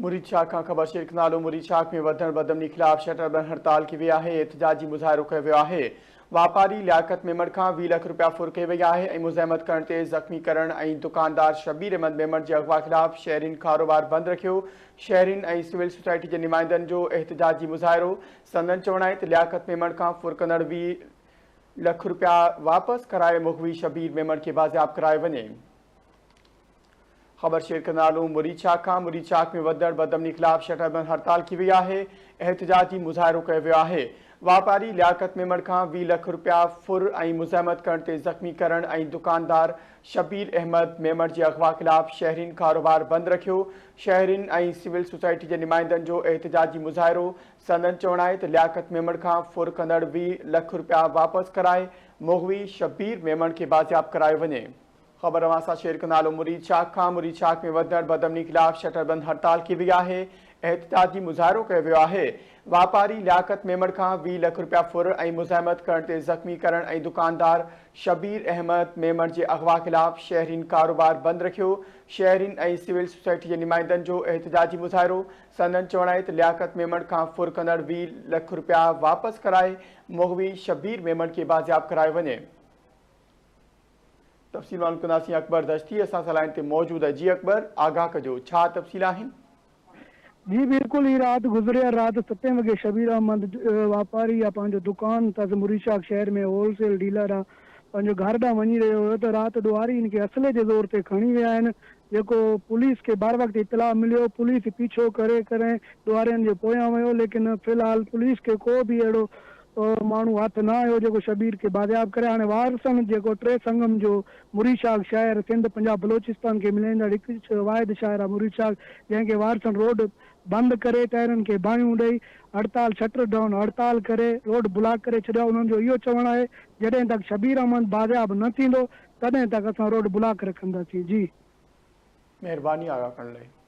مريد شاخ کان خبر شيخ نالو مريد شاخ ۾ وڌندڙ بدامني خلاف شٽر بند هڙتال ڪئي وئي آهي، احتجاجي مظاهرو ڪيو ويو آهي، واپاري لياقت ميمڻ کان 20 لک رپيا ڦر ڪئي وئي آهي ۽ مزاحمت ڪرڻ تي زخمي ڪرڻ ۽ دڪاندار شبير احمد ميمڻ جي اغوا خلاف شهرين ڪاروبار بند رکيو، شهرين ۽ سول سوسائٽي جي نمائندن جو احتجاجي مظاهرو، سندن چوڻ آهي ته لياقت ميمڻ کان ڦر ڪندڙ 20 لک رپيا واپس ڪرائي مغوي شبير ميمڻ کي بازياب ڪرايو وڃي. خبر شيئر ڪندا هلون مريد شاخ کان مريد شاخ ۾ وڌندڙ بدامني خلاف شٽر بند هڙتال ڪئي وئي آهي احتجاجي مظاهرو ڪيو ويو آهي واپاري لياقت ميمڻ کان 20 لک رپيا ڦر ۽ مزاحمت ڪرڻ تي زخمي ڪرڻ ۽ دڪاندار شبير احمد ميمڻ جي اغوا خلاف شهرين ڪاروبار بند رکيو شهرين ۽ سول سوسائٽي جي نمائندن جو احتجاجي مظاهرو سندن چوڻ آهي ته لياقت ميمڻ کان ڦر ڪندڙ 20 لک رپيا واپس ڪرائي مغوي شبير ميمڻ کي بازياب ڪرايو وڃي. خبر اوهان سان شيئر ڪندا هلو مريد شاخ کان مريد شاخ ۾ وڌندڙ بدامني خلاف شٽر بند هڙتال ڪئي وئي آهي احتجاجي مظاهرو ڪيو ويو آهي واپاري لياقت ميمڻ کان 20 لک رپيا ڦر ۽ مزاحمت ڪرڻ تي زخمي ڪرڻ ۽ دڪاندار شبير احمد ميمڻ جي اغوا خلاف شهرين ڪاروبار بند رکيو شهرين ۽ سول سوسائٽي جي نمائندن جو احتجاجي مظاهرو سندن چوڻ آهي ته لياقت ميمڻ کان ڦر ڪندڙ 20 لک رپيا واپس ڪرائي مغوي شبير ميمڻ کي بازياب ڪرايو وڃي. تفصيل معلوم ڪنداسين اڪبر دشتي اسان سان لائين تي موجود آهي جي اڪبر آگاهه ڪجو ڇا تفصيل آهن. جي بلڪل هي رات گذريل رات ستين وڳي شبير احمد واپاري آ پنهنجو دڪان اٿس مريد شاخ شهر ۾ هول سيل ڊيلر آ پنهنجو گهر ڏانهن وڃي رهيو هيو ته رات ڏوهاري هن کي اسلحي جي زور تي کڻي ويا آهن جيڪو پوليس کي بروقت اطلاع مليو پوليس پيڇو ڪري ڪري ڏوهارين جي پويان ويو ليڪن في الحال پوليس کي ڪو به اهڙو ماڻهو هٿ نه آيو جيڪو شبير کي بازياب ڪري. هاڻي وارثن جيڪو ٽي سنگم جو مريد شاخ شهر سنڌ پنجاب بلوچستان کي ملائيندڙ هڪ واحد شاهراهه مريد شاخ جنهن کي وارثن روڊ بند ڪري ٽائرن کي باهيون ڏئي هڙتال شٽر ڊائون هڙتال ڪري روڊ بلاڪ ڪري ڇڏيو آهي انهن جو اهو چوڻ آهي جڏهن تڪ شبير احمد بازياب نه ٿيندو تڏهن تڪ اسان روڊ بلاڪ رکنداسين جي. مهرباني آگاهه ڪرڻ لاء.